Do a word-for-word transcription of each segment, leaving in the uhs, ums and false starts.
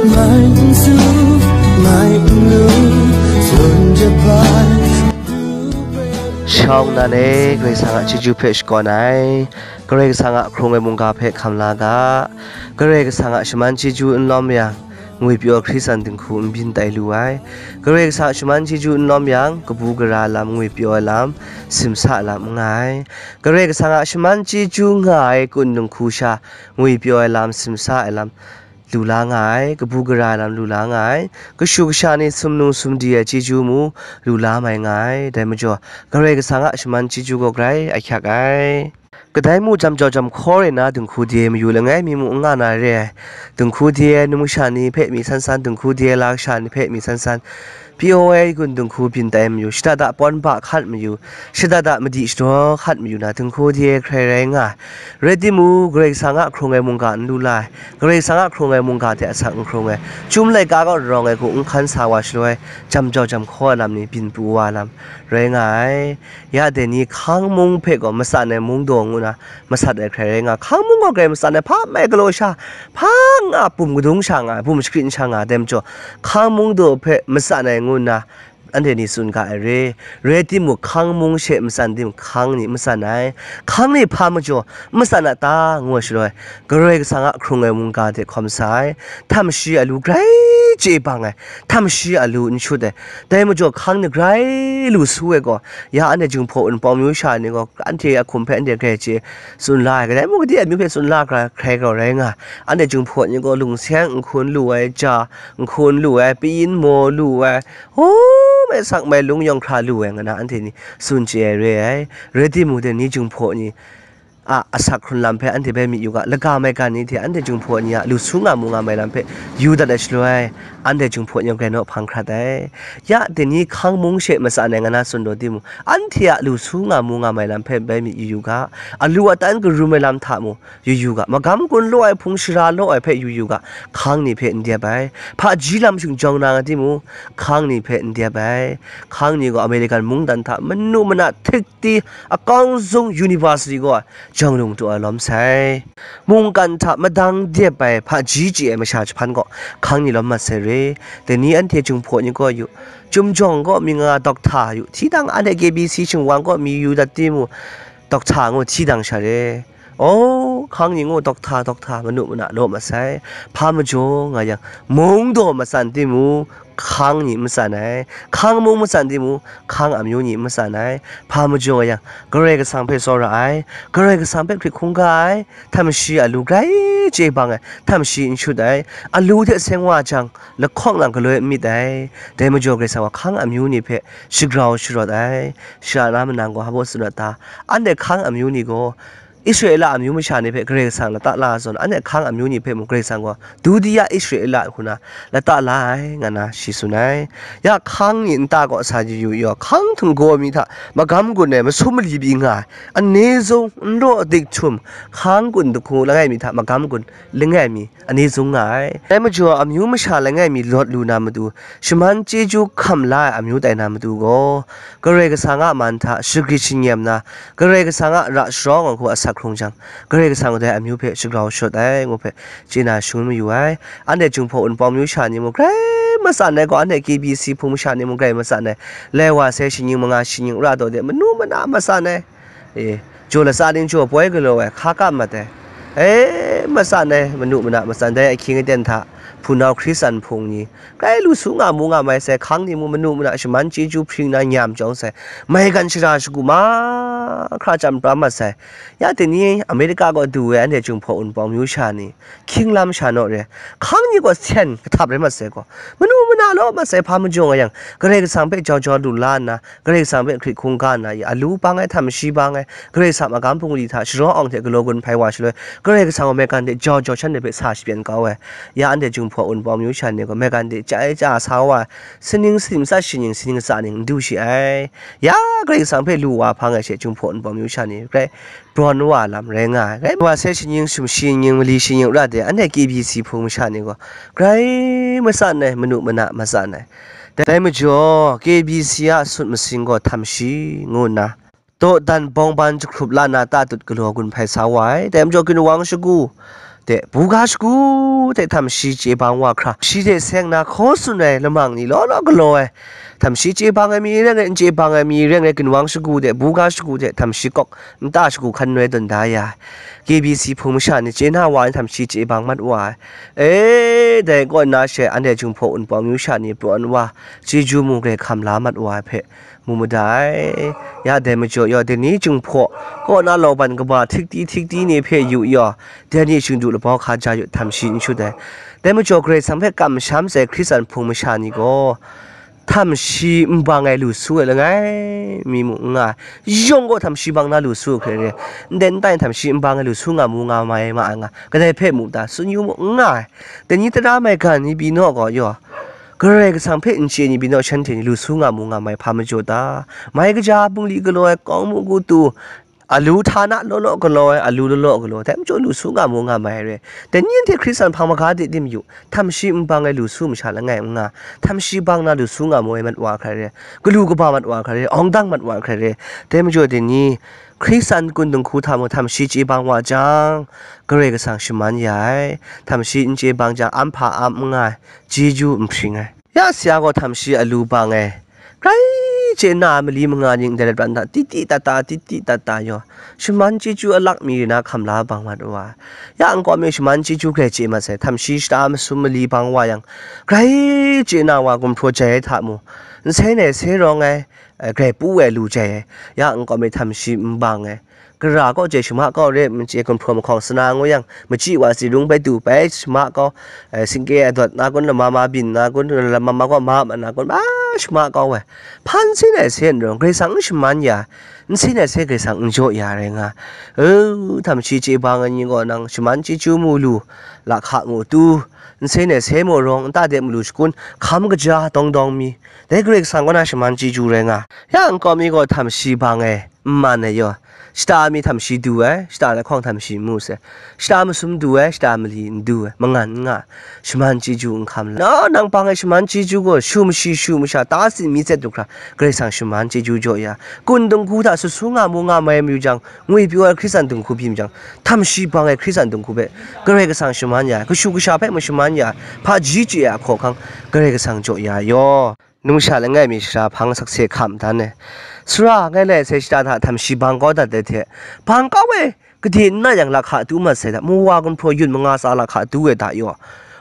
Mai n su, mai n lu, tsun jat bai. Shawng nnan e, Karai Kasang a chyeju hpe shakawn ai, Karai Kasang a hkrung ai mungga hpe hkam la ga, Karai Kasang a shaman chyeju n lawm yang, ngwipyaw hkrisan dinghku n byin tai lu ai, Karai Kasang a shaman chyeju n lawm yang, kabu gara ai lam, ngwipyaw ai lam, simsa ai lam n nga ai, Karai Kasang a shaman chyeju nga ai kun dinghku sha, ngwipyaw ai lam, simsa ai lam, lu la nga ai, kabu gara ai lam lu la nga ai, kashu kasha ni sumnu sumdi ai chyeju mu lu la mai nga ai, dai majaw, Karai Kasang a shaman chyeju gaw grai ahkyak ai. Kadai mu jam jau jam hkaw re na dinghku de mayu langai mi mung n nga na re ai, dinghku de ai numsha ni hpe mi san san, dinghku de ai lasha ni hpe mi san san, P O A kun dinghku byin tai mayu, shada da pawn ba hkat mayu, shada da madi shadaw hkat mayu na dinghku de ai hkrai rai nga ai. Rai timung, Karai Kasang a hkrung ai mungga n lu la ai, Karai Kasang a hkrung ai mungga hte asak n hkrung ai, chyum laika kaw rawng ai hku n hkan sa wa shaloi, jam jau jam hkaw ai lam ni byin pru wa ai lam rai nga ai. Ya dai ni hkang mung hpe gaw matsan ai mung daw ngu na masat ai hkrai rai nga, hkang mung gaw grai matsan ai, hpa mai galaw sha, hpa nga bum kadung sha nga ai, bum shakrit n sha nga ai, dai majaw, hkang mung daw hpe matsan ai ngu nna, anhte ni tsun ga ai re. Rai timung, hkang mung she matsan tim, hkang ni matsan ai. Hkang ni hpa majaw matsan a ta, ngu ai shaloi, Karai Kasang a hkrung ai mungga hte hkawm sa ai. Htam shi a lu grai chye bang ai, htam shi a lu n shut ai. Dai majaw, hkang ni grai lu su ai gaw, ya anhte Jinghpaw Wunpawng myu sha ni gaw, anhte a hkum hpe anhte grai chye tsun la ai. Kadai mung gade amyu hpe tsun la hkra hkrai gaw rai nga ai. Anhte Jinghpaw ni gaw lungseng nhkun lu ai, ja nhkun lu ai, pyin maw lu ai, Hum, mai sak mai lung yawng hkra lu ai, nga na anhte ni tsun chye ai re ai. Rai timung, dai ni Jinghpaw ni a asak hkrun lam hpe anhte bai myit yu ga, laga maigan ni hte anhte Jinghpaw ni a lu su nga mu nga mai lam hpe yu dat ai shaloi, anhte Jinghpaw ni grai naw hpang hkrat ai. Ya, dai ni hkang mung she matsan ai, nga na tsun taw timung, anhte a lu su nga mu nga mai lam hpe bai myit yu yu ga, alu atan karum ai lam hta mung, yu yu ga, magam gun law ai, hpung shara law ai hpe yu yu ga, hkang ni hpe n dep ai. Hpaji lam shing jawng na nga timung, hkang ni hpe n dep ai. Hkang ni gaw American mungdan hta manu mana htikti, akawng zung university gaw jawng lung tu ai lawm sai. Mungkan hta madang dep ai hpaji chye ai masha jahpan gaw hkang ni lawm mat sai re. Dai ni anhte Jinghpaw ni gaw yu, Chyum jawng gaw mi nga doctor yu, hti dang anhte K B C shingwang gaw mi yu dat timung, doctor ngu hti dang sha re. O, hkang ni ngu doctor, doctor, manu mana law masai. Hpa majaw nga yang, mung daw matsan timung, hkang ni matsan ai. Hkang mung matsan timung, hkang amyu ni matsan ai. Hpa majaw nga yang, Karai Kasang hpe tsawra ai, Karai Kasang hpe hkrit hkungga ai, htam shi a lu grai chye bang ai, htam shi n shut ai, a lu hte seng wa jang, lahkawng lang galoi n myit ai. Dai majaw Karai Kasang gaw hkang amyu ni hpe shagrau sharawt ai. Shara na manang gaw hpa baw tsun rawt ta? Anhte hkang amyu ni gaw, Israela amyu masha ni hpe Karai Kasang lata la ai zawn, anhte hkang amyu ni hpe mung Karai Kasang gaw Dudiya Israela hku na lata la ai, nga na shi tsun ai. Ya hkang ni nta kaw sa yu yu yaw, hkang htung gaw mi hta magam gun ai masum mali pyi nga ai, ani zung n raw dik htum, hkang gun dahku langai mi hta magam gun langai mi ani zung nga ai. Dai majaw, amyu masha langai mi lawt lu na matu, shaman chyeju hkam la ai amyu tai na matu gaw, Karai Kasang a man hta shagrit shingnyem na, Karai Kasang a ra sharawng ai hku asak hkrung jang, Karai Kasang gaw dai amyu hpe shagrau sharawt ai, ngu hpe chye na shangun mayu ai. Anhte Jinghpaw Wunpawng myu sha ni mung grai matsan ai gaw, anhte K B C hpung masha ni mung grai matsan ai. Lai wa sai shi ning manga shi ning ra taw de, manu mana matsan ai. E, jaw latsa ning jaw poi galaw ai, hka kam mat ai. E, matsan ai, manu mana matsan, dai ahkying aten hta, hpunau Hkristan hpung ni, grai lu su nga mu nga mai sai, hkang ni mung manu mana shaman chyeju hpring na nyam jawng sai, maigan shara shagu mahkra chyam pra mat sai. Ya dai ni America kaw du ai anhte Jinghpaw Wunpawng myu sha ni, hkying lam sha naw re, hkang ni gaw sen kahtap rai mat sai gaw, manu mana law mat sai, hpa majaw nga yang, Karai Kasang hpe jau jau lu la nna, Karai Kasang hpe hkrit hkungga nna, a lu bang ai, htam shi bang ai, Karai Kasang a magam bungli hta sharaw awng hte galaw gun hpai wa shaloi, Karai Kasang gaw maigan hte jau jau shanhte hpe sa shapyan kau ai. Ya anhte Jinghpaw Wunpawng myu sha ni gaw maigan hte chya ai chya sa wa ai, sining sining matsa shi ning, sining matsa ning n du shi ai. Ya Karai Kasang hpe lu wa hpang ai she Jinghpaw Wunpawng myu sha ni grai brawn wa lam rai nga ai. Grai wa sai shi ning, sum shi ning, mali shi ning ra de, anhte K B C hpung masha ni gaw grai matsan ai, manu mana matsan ai. Dai majaw, K B C a sut masing gaw htam shi ngu nna, dawdan bawng ban jahkrup la na ta tut galaw gun hpai sa wa ai. Dai majaw, ginwang shagu, de, buga shagu de htam shi chye bang wa hkra, shi hte seng na hkaw tsun ai lamang ni law law galaw ai, htam shi chye bang ai mi rai ngai, n chye bang ai mi rai ngai, ginwang shagu de, buga shagu de htam shi kawk nta shagu hkan noi tawn da ya ai, K B C hpung masha ni chye na wa ai htam shi chye bang mat wa ai. E, dai kaw na she anhte Jinghpaw Wunpawng yu sha ni prawn wa, chyeju mu grai hkam la mat wa ai hpe mu mada ai. Ya dai majaw yaw, dai ni Jinghpaw kaw na lauban kaba htikti htikti ni hpe yu yaw, dai ni shingdu labau hka ja yu htam shi n shut ai. Dai majaw Karai Kasang hpe kamsham sai Hkristan hpung masha ni gaw, htam shi n bang ai lu su ai langai mi mung n nga ai, yawng gaw htam shi bang na lu su hkre re, ndai nta e htam shi n bang ai lu su nga mu nga mai ma ai nga, kadai hpe mu ta, tsun yu mu n nga ai. Dai ni tara maigan ni pyi naw gaw yaw, Karai Kasang hpe n chye ni pyi naw, shanhte ni lu su nga mu nga mai hpa majaw ta? Mai kaja bungli galaw ai, kawng mu gu tu, alu htana law law galaw ai, alu law law galaw, dai majaw lu su nga mu nga mai re. Dai ni anhte Hkristan hpang maga de tim yu, htam shi n bang ai lu su masha langai n nga, htam shi bang na lu su nga mu ai mat wa hkra re, galu kaba mat wa hkra re, awng dang mat wa hkra re, dai majaw dai ni Hkristan kun dinghku hta mung htam shi chye bang wa jang, Karai Kasang shaman ya ai, htam shi n chye bang jang, am hpa am n nga ai, chyeju n hpring ai. Ya sara gaw htam shi alu bang ai, grai chye na ai mali manga ning dai rat ban hta titi tata, titi tata yaw, shaman chyeju a lak mi re na hkam la bang mat wa ai. Ya nkau mi shaman chyeju grai chye mat sai, htam shi shata masum mali bang wa yang, grai chye na wa gumhpraw jai ai hta mu, n sai nai sai rawng ai, eh, grai pu ai lu jai ai. Ya nkau mi htam shi n bang ai. Gara kaw chye shama kau re, machye gumhpraw mahkawng sana ngu yang, machyi wa si rung bai du bai shama kau, eh, singke adawt na kun, lama ma byin na kun, lama ma gaw ma ma na kun, ba shama kau ai. Hpa n sin ai se n rawng, Karai Kasang n shaman ya, n sin ai se Karai Kasang n jaw ya rai nga. O, htam shi chye bang ai ni gaw nang shaman chyeju mu lu, lahka mu tu, n sin ai se mu rawng, nta de mu lu shakun, hkam kaja dawng dawng mi, dai Karai Kasang kaw na shaman chyeju rai nga. Ya nkau mi gaw htam shi bang ai, n man ai yaw, shata mi htam shi du ai, shata lahkawng htam shi n mu sai, shata masum du ai, shata mali n du ai, mangan n nga, shaman chyeju n hkam la. Na, nang bang ai shaman chyeju gaw, shu mashi shu masha, ta sin mi tsat du hkra, Karai Kasang shaman chyeju jaw ya. Kun dinghku hta sut su nga mu nga mai mayu jang, ngwi pyaw ai Hkristan dinghku byin jang, htam shi bang ai Hkristan dinghku hpe, Karai Kasang shaman ya, kashu kasha hpe mung shaman ya, hpaji chye a hkawhkang, Karai Kasang jaw ya yaw. Numsha langai mi shara hpang sakse hkam dan ai. Sara ngai lai sai shata hta htam shi bang kau dat ai hte, bang kau ai, gade n na yang lahka tu mat sai hta, mu wa gumhpraw yun manga tsa lahka tu ai hta yaw.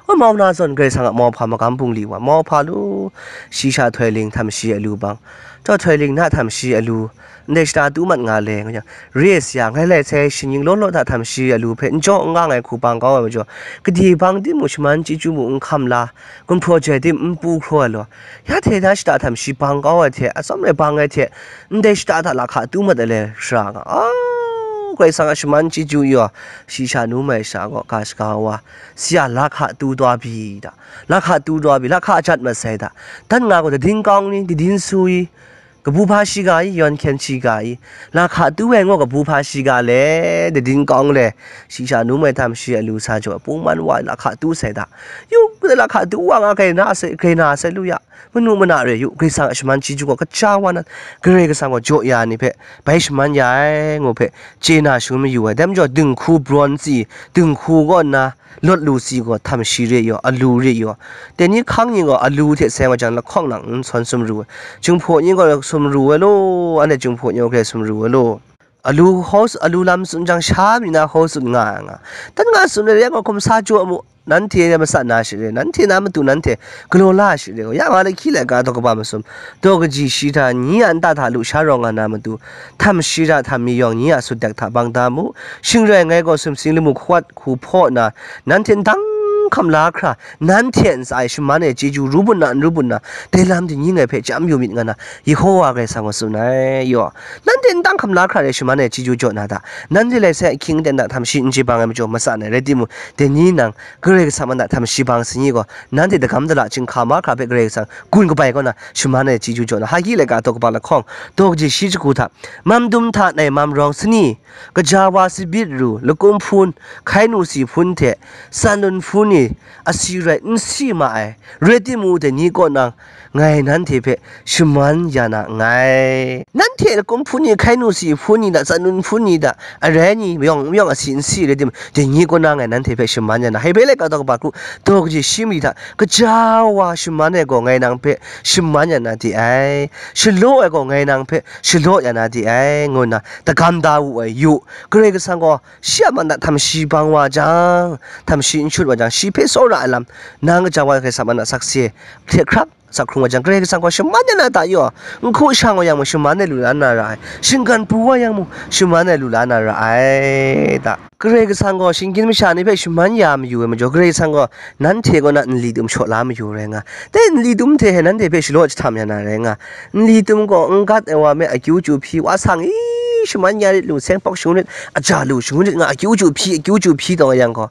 Wa mau na zawn Karai Kasang a mauhpa magam bungli wa, mauhpa lu, shi sha htoi ling htam shi alu bang, taw htoi ling na htam shi alu, ndai shata tu mat nga le, nga yang, re ai saya, ngai lai sai shaning law law hta htam shi alu hpe n jaw n nga ngai hku bang kau ai majaw, gade bang tim mung shaman chyeju mung n hkam la, gumhpraw jai tim n pu hkraw ai law, ya hte na shata htam shi bang kau ai hte, atsawm rai bang ai hte, ndai shata hta lahka tu mat ai le, sara nga, au, Karai Kasang a shaman chyeju yaw, shi sha nu mai sha gaw, ga shaga wa, saya lahka tu taw bi da, lahka tu taw bi, lahka jat mat sai da, dan nga gaw dadin kawng ni, dadin su i, kabu hpa shiga i, yawn hkyen shiga i, lahka tu ai ngaw kabu hpa shiga le, dadin kawng le, shi sha nu mai htam shi alu sa jaw, pungman wa lahka tu sai da. Yu, lahka tu wa nga, grai na sai, grai na sai lu ya. Manu mana re yu, Karai Kasang a shaman chyeju gaw kaja wa nan, Karai Kasang gaw jaw ya ni hpe, bai shaman ya ai, ngu hpe, chye na shangun mayu ai. Dai majaw, dinghku brawn tsi, dinghku kaw nna, lawt lu si gaw, htam shi re yaw, alu re yaw. Dai ni hkang ni gaw, alu hte seng wa jang, lahkawng nang n sawn sumru ai. Jinghpaw ni gaw sumru ai law, anhte Jinghpaw ni gaw grai sumru ai law. Alu hkaw, alu lam tsun jang, sha mi na hkaw tsun nga ai nga. Dan nga tsun ai re ai gaw, hkum sa jaw mu, nanhte na matsat na shi re, nanhte na matu nanhte galaw la shi re gaw, ya nga lahkyi laika daw kaba masum, daw kaji shi hta, nyi a nta hta lusha rawng nga na matu, htam shi hta htam mi yawng nyi a sut dak hta bang da mu. Shing rai ngai gaw sumsing lamu hkawat hku hpaw nna, nanhte ndang hkam la hkra, nanhte a ntsa e shaman ai chyeju ru bun na, n ru bun na, dai lam dinyi ngai hpe chyam yu myit nga na, Yehowa Karai Kasang gaw tsun ai yaw. Nanhte ndang hkam la hkra re shaman ai chyeju jaw na hta, nanhte lai sai ahkying aten hta htam shi n chye bang ai majaw matsan ai rai timung, dai ni nang Karai Kasang a hta htam shi bang ai ni gaw, nanhte dagam dala chyinghka mahkra hpe Karai Kasang gun kabai kaw na shaman ai chyeju jaw na, Hagi laika daw kaba lahkawng, daw kaji shi shagu hta, mam dum hta nai mam rawng sani, kaja wa sabit ru, lakum hpun, hkai nu si hpun hte, tsan lun hpun ni, asi rai n si ma ai, rai timung, dai ni kaw nang, ngai nanhte hpe shaman ya na nngai. Nanhte a kumhpun ni, hkai nu si hpun ni hta, tsanun hpun ni hta, arai ni, mayawng mayawng asi nsi rai tim, dai ni kaw na ngai nanhte hpe shaman ya na. Hebre laika daw kaba kru, daw kaji shi mali hta, kaja wa shaman ai gaw ngai nang hpe shaman ya na de ai, shalaw ai gaw ngai nang hpe shalaw ya na de ai, ngu nna dagam da wu ai. Yu, Karai Kasang gaw shi a man hta htam shi bang wa jang, htam shi n shut wa jang, shi hpe tsawra ai lam, nang kaja wa Karai Kasang man hta sakse hte hkrap sa hkrung wa jang, Karai Kasang gaw shaman ya na ta yaw, n hku shang wa yang mung, shaman ai lu la na ra ai, shinggan pru wa yang mung, shaman ai lu la na ra ai ta. Karai Kasang gaw shinggyim masha ni hpe shaman ya mayu ai majaw, Karai Kasang gaw nanhte kaw na nli tum shaw la mayu rai nga. Dai nli tum hte he nanhte hpe shalaw jahtam ya na rai nga. Nli tum gaw n gat ai wa me akyu chyu hpyi, wa sang i shaman ya rit, lu seng hpawk shangun rit, aja lu shangun rit nga, akyu chyu hpyi, akyu chyu hpyi taw nga yang gaw,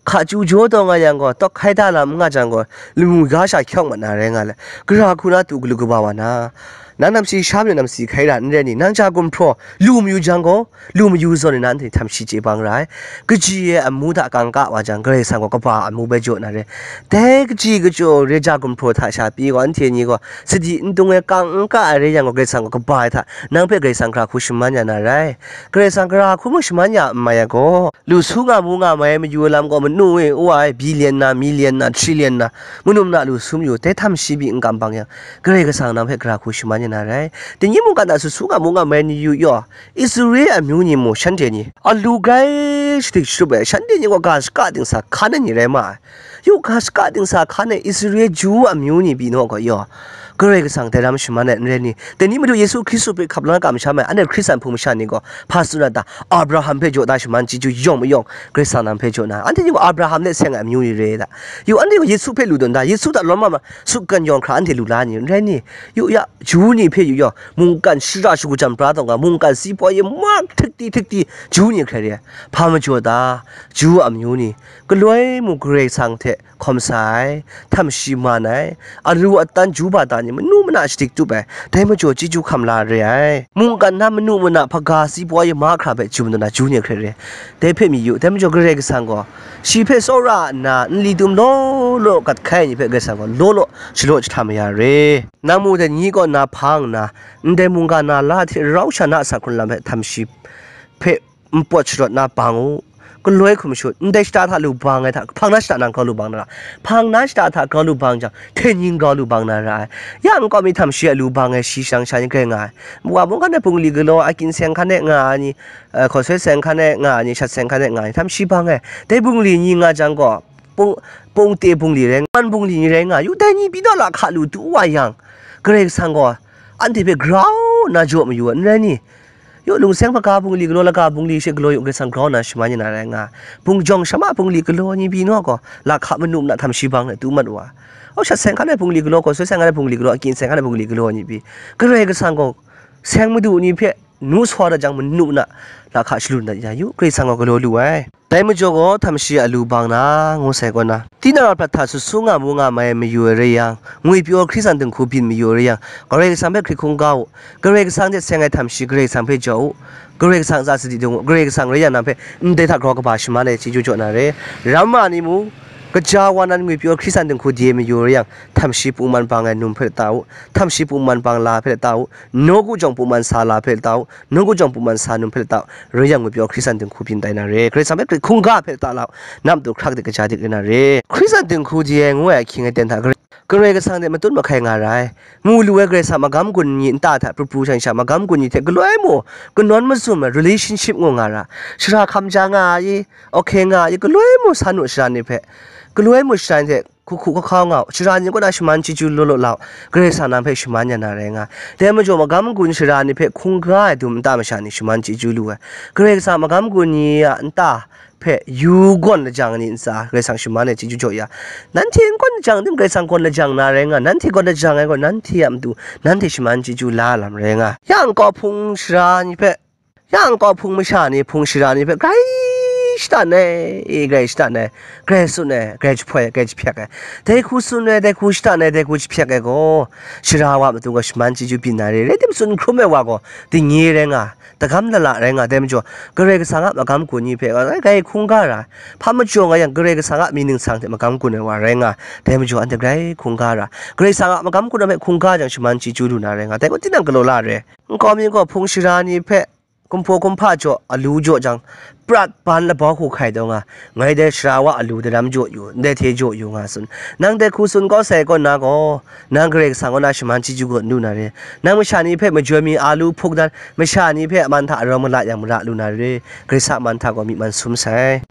hka chyu jaw taw nga yang gaw, tawk hkai da lam n nga jang gaw, lamu ga sha hkyawng mat na rai nga le. Gara hku na tu galu kaba wa na, nang namsi sha majaw namsi hkai ra n rai ni? Nang ja gumhpraw lu mayu jang gaw, lu mayu zawn ni nanhte htam shi chye bang ra ai. Kaji e amu hta kang ka wa jang, Karai Kasang gaw kaba amu bai jaw na re. Dai kaji kachyaw re ja gumhpraw hta sha pyi gaw, anhte ni gaw sadi n tung ai kang n ka ai rai yang gaw, Karai Kasang gaw kaba ai hta nang hpe Karai Kasang gara hku shaman ya na rai. Karai Kasang gara hku mung shaman ya n mai ai gaw, lu su nga mu nga mai ai mayu ai lam gaw, manu e, wa e, billion na, million na, trillion na, manu mana lu su mayu, dai htam shi pyi n kam bang yang, Karai Kasang nang hpe gara hku shaman ya na rai. Dai ni mungkan hta su su nga mu nga mai ai ni yu yaw, Israel amyu ni mung, shanhte ni alu grai shadik shatup ai, shanhte ni gaw ga shaka dingsa hkan ai ni rai ma ai. Yu ga shaka dingsa hkan ai Israel Ju amyu ni pyi naw gaw yaw, Karai Kasang dai ram shaman ai n rai ni? Dai ni madu Yesu Hkristu hpe hkap la kamsham ai, anhte Hkristan hpung masha ni gaw hpa tsun na ta? Abraham hpe jaw da shaman chyeju yawng mayawng, Karai Kasang nang hpe jaw na, anhte ni gaw Abraham hte seng ai amyu ni re da. Yu, anhte gaw Yesu hpe lu tawn da, Yesu hta lawm ma ma, sutgan yawng hkra anhte lu la ni n rai ni? Yu ya, Ju ni hpe yu yaw, mungkan shara shagu jam pra taw nga, mungkan si poi e mak htikti htikti Ju ni hkrai re ai. Hpa majaw ta? Ju amyu ni, galoi mung Karai Kasang hte hkawm sa ai, htam shi man ai, alu atan Ju bata ni manu mana shadik tup ai, dai majaw chyeju hkam la re ai. Mungkan na manu mana hpaga si poi e mahkra hpe jum taw na Ju ni hkrai re ai. Dai hpe mi yu, dai majaw Karai Kasang gaw shi hpe tsawra nna nli tum law law gat hkai ai ni hpe Karai Kasang gaw law law shalaw jahtam ya re. Nang mu dai ni kaw na hpang nna, ndai mungga na la hte rau sha na a sa hkrun lam hpe htam shi hpe npawt sharawt na bang u. Galoi hkum shut, ndai shata hta lu bang ai hta, hpang na shata nang grau lu bang na ra, hpang na shata hta grau lu bang jang, hten yin grau lu bang na ra ai. Ya nkau mi htam shi a lu bang ai shi sharang sha ni grai nga ai. Wa mungkan ai bungli galaw, akyin seng hkan e nga ai ni, eh, hkaw soi seng hkan e nga ai ni, shat seng hkan e nga ai ni, htam shi bang ai. Dai bungli ni nga jang gaw, pung, pungte bungli rai, man bungli ni rai nga yu, dai ni pyi naw lahka lu tu wa yang, Karai Kasang gaw anhte hpe grau nna jaw mayu ai, n rai ni? Yu, lungseng hpaga bungli galaw, laga bungli she galaw yu, Karai Kasang grau nna shaman ya na rai nga. Bung jawng shama bungli galaw ni pyi naw gaw, lahka manu mana htam shi bang let tu mat wa. Au, shat seng hkan ai bungli galaw, hkaw soi seng hkan ai bungli galaw, akyin seng hkan ai bungli galaw ni pyi, Karai Kasang gaw seng madu ni hpe nu sa dat jang, manu mana lahka shalun dat ya yu, Karai Kasang gaw galaw lu ai. Dai majaw gaw htam shi a lu bang na, ngu sai kaw na, tinang a prat hta sut su nga mu nga mai mayu ai rai yang, ngwipyaw hkri san dinghku byin mayu ai rai yang, Karai Kasang hpe hkrit hkungga u. Karai Kasang hte seng ai htam shi Karai Kasang hpe jaw u. Karai Kasang tsa sadi dung u. Karai Kasang rai yang, nang hpe ndai hta grau kaba shaman ai chyeju jaw na re. Ram ma ni mung, kaja wa nan ngwipyaw hkri san dinghku de mayu ai rai yang, htam shi pungman bang ai num hpe lata u. Htam shi pungman bang la hpe lata u. Nawku jawng pungman sa la hpe lata u. Nawku jawng pungman sa num hpe lata u. Rai yang, ngwipyaw hkri san dinghku byin tai na re. Karai Kasang hpe hkrit hkungga hpe lata lau. Nang matu hkrak dik kaja dik rai na re. Hkri san dinghku de ai ngu ai ahkying aten hta Karai, Karai Kasang hte matut mahkai nga ra ai. Mu lu ai Karai Kasang magam gun ni nta hta pru pru shan sha, magam gun ni hte galoi mu kanawn mazum ai relationship ngu nga ra. Shara hkam ja nga ai, okay nga ai, galoi mu sa nu shara ni hpe, galoi mu shara ni hte hku hku hkau hkau nga u, shara ni kaw na shaman chyeju law law la u, Karai Kasang nang hpe shaman ya na rai nga. Dai majaw, magam gun shara ni hpe hkungga ai dum nta masha ni shaman chyeju lu ai. Karai Kasang magam gun ni a nta hpe yu gawn lajang ai ni ntsa Karai Kasang shaman ai chyeju jaw ya. Nanhte n gawn lajang tim, Karai Kasang gawn lajang na rai nga, nanhte gawn lajang ai gaw, nanhte a matu nanhte shaman chyeju la ai lam rai nga. Ya nkau hpung shara ni hpe, ya nkau hpung masha ni, hpung shara ni hpe grai shatan ai, e, grai shatan ai, grai tsun ai, grai jahpoi ai, grai jahpyak ai, dai hku tsun ai, dai hku shatan ai, dai hku jahpyak ai gaw, sara wa matu gaw shaman chyeju byin na re, rai tim tsun hkrum ai wa gaw, dingnye rai nga, dagam lala rai nga, dai majaw, Karai Kasang a magam gun ni hpe, grai hkungga ra, hpa majaw nga yang, Karai Kasang a mying ningsang hte magam gun ai wa rai nga, dai majaw, anhte grai hkungga ra, Karai Kasang a magam gun ai hpe hkungga jang, shaman chyeju lu na rai nga, dai gaw tinang galaw la re. Nkau mi gaw hpung sara ni hpe, kumhpaw kumhpa jaw, alu jaw jang, prat ban labau hku hkai taw nga, ngai dai sara wa alu daram jaw yu, ndai hte jaw yu nga tsun. Nang dai hku tsun kau sai kaw na gaw, nang Karai Kasang kaw na shaman chyeju gaw n lu na re. Nang masha ni hpe majoi mi alu hpuk dan, masha ni hpe a man hta arawng mala yang mara lu na re. Karai Kasang a man hta gaw myi man sum sai.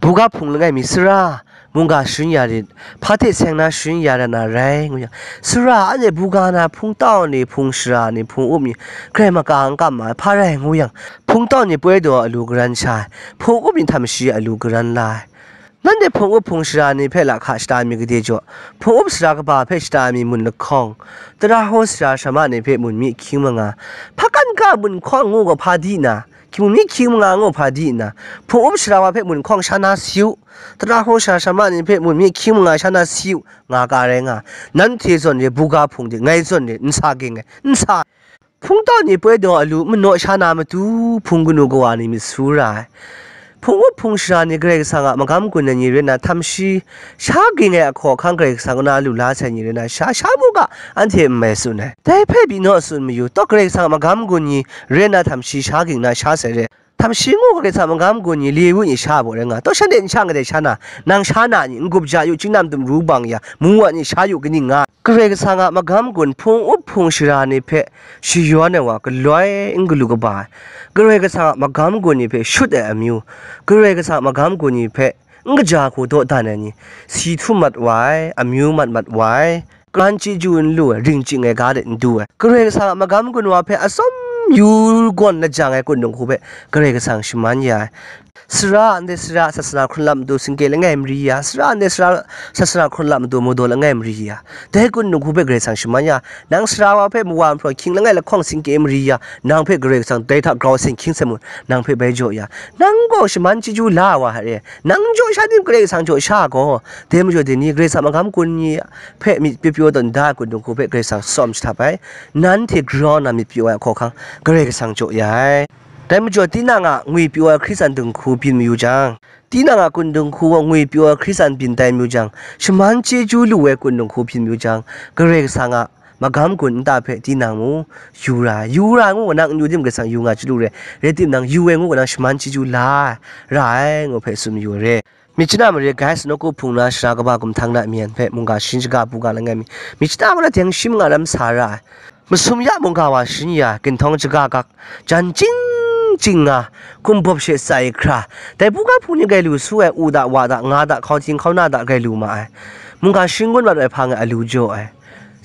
Buga hpung langai mi sara, mungga sharin ya rit, hpa hte seng na sharin ya ra na rai ngu yang, sara anhte buga na hpung tau ni, hpung sara ni, hpung up ni, grai maka n kam ma ai, hpa rai ngu yang, hpung tau ni poi daw alu karan sha ai, hpung up ni htam shi alu karan la ai. Nanhte hpung up hpung sara ni hpe lahka shata mi gade jaw, hpung up sara kaba hpe shata mi mun lahkawng, tara hkaw sara sara ma ni hpe mun myi hkying manga, hpa kan ga mun hkawng ngu gaw hpa di na, hkying mun myi hkying manga ngu hpa di nna, hpung up sara wa hpe mun hkawng sha na si u, tara hkaw sara sara ma ni hpe mun myi hkying manga sha na si u, nga ka rai nga, nanhte zawn re buga hpung de, ngai zawn re nsa ging ai, nsa. Hpung tau ni poi daw alu manaw sha na matu, hpung kanu kawa ni myit su ra ai. Hpung up hpung sara ni Karai Kasang a magam gun ai ni rai nna, htam shi sha ging ai ahkaw ahkang Karai Kasang kaw na lu la sai ni rai nna, sha, sha mu ga, anhte n mai tsun ai. Dai hpe byi naw tsun mayu, taw Karai Kasang a magam gun ni rai nna, htam shi sha ging na sha sai re. Htam shi ngu Karai Kasang a magam gun ni, Lewi ni sha baw rai nga, taw shanhte n sha nga dai sha na, nang sha na ni, n-gup ja yu, chyinghkam dum ru bang ya, mu wa ni sha yu kaning nga. Karai Kasang a magam gun hpung up hpung sara ni hpe shayawn ai wa galoi n galu kaba ai, Karai Kasang a magam gun ni hpe shut ai amyu, Karai Kasang a magam gun ni hpe n kaja hku dawdan ai ni, si htum mat wa ai, amyu mat mat wa ai, karan chyeju n lu ai, ring ching ai ga de n du ai, Karai Kasang a magam gun wa hpe atsawm yu gawn lajang ai kundung hku hpe Karai Kasang shaman ya ai. Sara ndai sara sasana hkrun lam matu singke langai mari ya, sara ndai sara sasana hkrun lam matu mudaw langai mari ya, dai kundung hku hpe Karai Kasang shaman ya. Nang sara wa hpe mawa mahpraw hkying langai lahkawng singke mari ya, nang hpe Karai Kasang dai hta grau seng hkying seng mu, nang hpe bai jaw ya. Nang gaw shaman chyeju la wa hare, nang jaw sha tim Karai Kasang jaw sha gaw, dai majaw dai ni Karai Kasang magam gun ni hpe myit pyaw pyaw tawn da ai kundung hku hpe Karai Kasang tsawm jahtap ai, nanhte grau na myit pyaw ai hkaw hkang Karai Kasang jaw ya ai. Dai majaw tinang a ngwi pyaw ai Hkristan dinghku byin mayu jang, tinang a kundung hku gaw ngwi pyaw ai Hkristan byin tai mayu jang, shaman chyeju lu ai kundung hku byin mayu jang, Karai Kasang a magam gun nta hpe tinang mu yu ra ai, yu ra ai ngu gaw nang n yu tim Karai Kasang yu nga chyalu re, rai timung, yu ai ngu gaw nang shaman chyeju la ai, ra ai ngu hpe tsun mayu ai re. Myit chana mare, Gais nawku hpung na sara kaba gumhkang na myen hpe mungga sharin shaga buga langai mi, myit chana gaw na teng shi manga ram sa ra ai. Masum ya mungga wa sharin ya, ginhtawng shaga gak, jan chying chying nga, hkumbawp she tsai hkra, dai buga hpung ni grai lu su ai, u da, wa da, nga da, hkau hting hkau na da grai lu ma ai. Mungga sharin ngut mat ai hpang e alu jaw ai.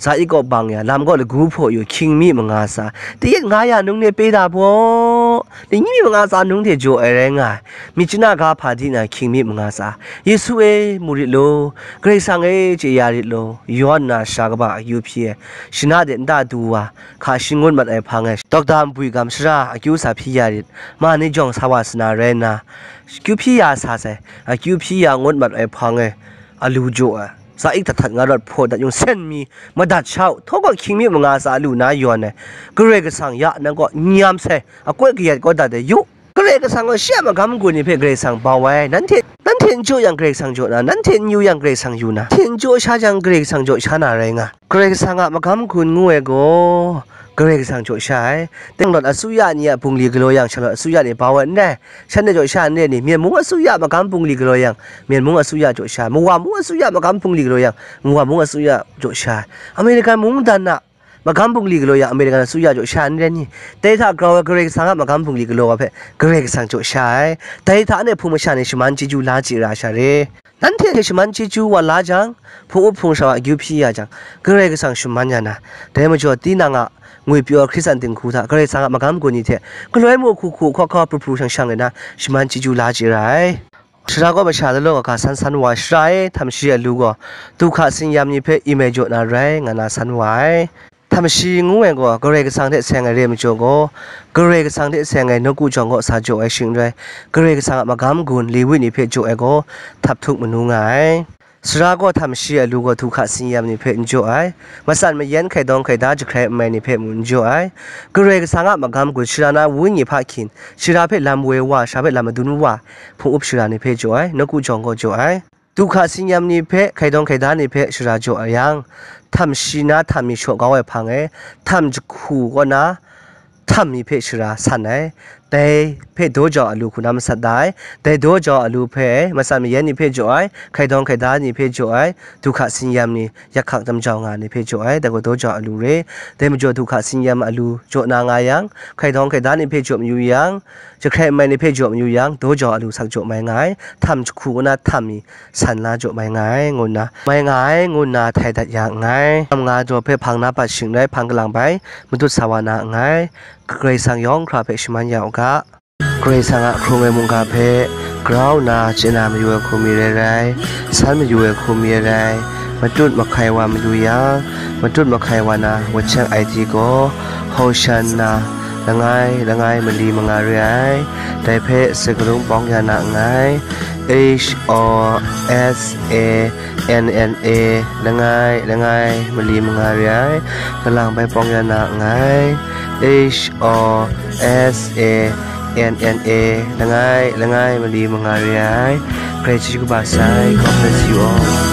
Za i kaw bang ya, lam kaw lagu hpaw yu, hkying mi manga tsa, tayit nga ya nung de pe da baw, lingyi mi manga tsa nung hte jaw ai rai nga ai. Myit chana ga hpa di na hkying mi manga tsa, Yesu e, mu rit law, Karai Kasang e, chye ya rit law, yawn nna sara kaba akyu hpyi ai, shana de nta du wa, hka sharin ngut mat ai hpang e, dawkta nbwi gam shara akyu sa hpyi ya rit, ma ni jawng sa wa sa na rai nna, akyu hpyi ya sa sai, akyu hpyi ya ngut mat ai hpang e, alu jaw ai, za ik htat htat nga rawt hpaw dat yung sen mi, madat sha u, htaw gaw hkying mi manga tsa lu na yawn ai, Karai Kasang ya nang kaw n yam sai, akoi kayat kau dat ai yu. Karai Kasang gaw shi a magam gun ni hpe Karai Kasang bau ai, nanhte, nanhte n jaw yang Karai Kasang jaw na, nanhte n yu yang Karai Kasang yu na, nanhte n jaw sha jang Karai Kasang jaw sha na rai nga. Karai Kasang a magam gun ngu ai gaw, Karai Kasang jaw sha ai. Shanglawt asuya ni a bungli galaw yang, shanglawt asuya ni bau ai n rai. Shanhte jaw sha n rai ni, Myen mung asuya magam bungli galaw yang, Myen mung asuya jaw sha ai. Mawa mung asuya magam bungli galaw yang, Mawa mung asuya jaw sha ai. Amerikan mungdan a magam bungli galaw yang, Amerikan asuya jaw sha ai n rai ni? Dai hta grau ai Karai Kasang a magam bungli galaw wa hpe Karai Kasang jaw sha ai. Dai hta anhte hpung masha ni shaman chyeju la chye ra sha re. Nanhte hte shaman chyeju wa la jang, hpung up hpung sara wa akyu hpyi ya jang, Karai Kasang shaman ya na, dai majaw tinang a ngwi pyaw ai Hkristan dinghku hta Karai Kasang a magam gun ni hte galoi mu hku hku hkaw hkaw pru pru shang shang rai na, shaman chyeju la chye ra ai. Sara gaw masha lalaw kaga san san wa ai, sara e, htam shi alu gaw, du hka tsin-yam ni hpe imai jaw na rai, nga na san wa ai. Htam shi ngu ai gaw, Karai Kasang hte seng ai re ai majaw gaw, Karai Kasang hte seng ai nawku jawng kaw sa jaw ai shing n rai, Karai Kasang a magam gun Lewi ni hpe jaw ai gaw, htap htuk manu nga ai. Sara gaw htam shi a lu gaw du hka tsin-yam ni hpe n jaw ai, matsan mayan hkaidawng hkaida jahkrai n mai ni hpe mung n jaw ai. Karai Kasang a magam gun shara na wenyi hpa hkyin, shara hpe lam woi wa, shara hpe lam madun wa, hpung up shara ni hpe jaw ai, nawku jawng gaw jaw ai. Du hka tsin-yam ni hpe, hkaidawng hkaida ni hpe shara jaw yang, htam shi na htam mi shaw kau ai hpang e, htam jahku kaw na htam mi hpe shara san ai. Dai hpe daw jau a lu hku na masat da ai. Dai daw jau a lu hpe matsan mayan ni hpe jaw ai, hkaidawng hkaida ni hpe jaw ai, du hka tsin-yam ni, yak hkak tam jau nga ni hpe jaw ai, dai gaw daw jau a lu re. Dai majaw du hka tsin-yam a lu jaw na nga yang, hkaidawng hkaida ni hpe jaw mayu yang, jahkrai n mai ni hpe jaw mayu yang, daw jau a lu sak jaw mai nga ai, htam jahku kaw na htam mi san la jaw mai nga ai, ngu nna, mai nga ai, ngu nna htai dat ya nngai. Htam nga daw hpe hpang na pat shing rai, hpang kalang bai, matut sa wa na nngai. Karai Kasang yawng hkra hpe shaman ya u ga. Karai Kasang a hkrung ai mungga hpe grau nna chye na mayu ai hku mi rai rai, san mayu ai hku mi rai rai, matut mahkai wa mayu yang, matut mahkai wa na wacheng ai di gaw, Hosanna, langai, langai mali manga re ai, dai hpe sakarung pawng ya na nngai, H O S A N N A, langai, langai mali manga re ai, kalang bai pawng ya na nngai, H O S A N N A, langai, langai mali manga re ai, Karai chyeju kaba sai, God bless you all.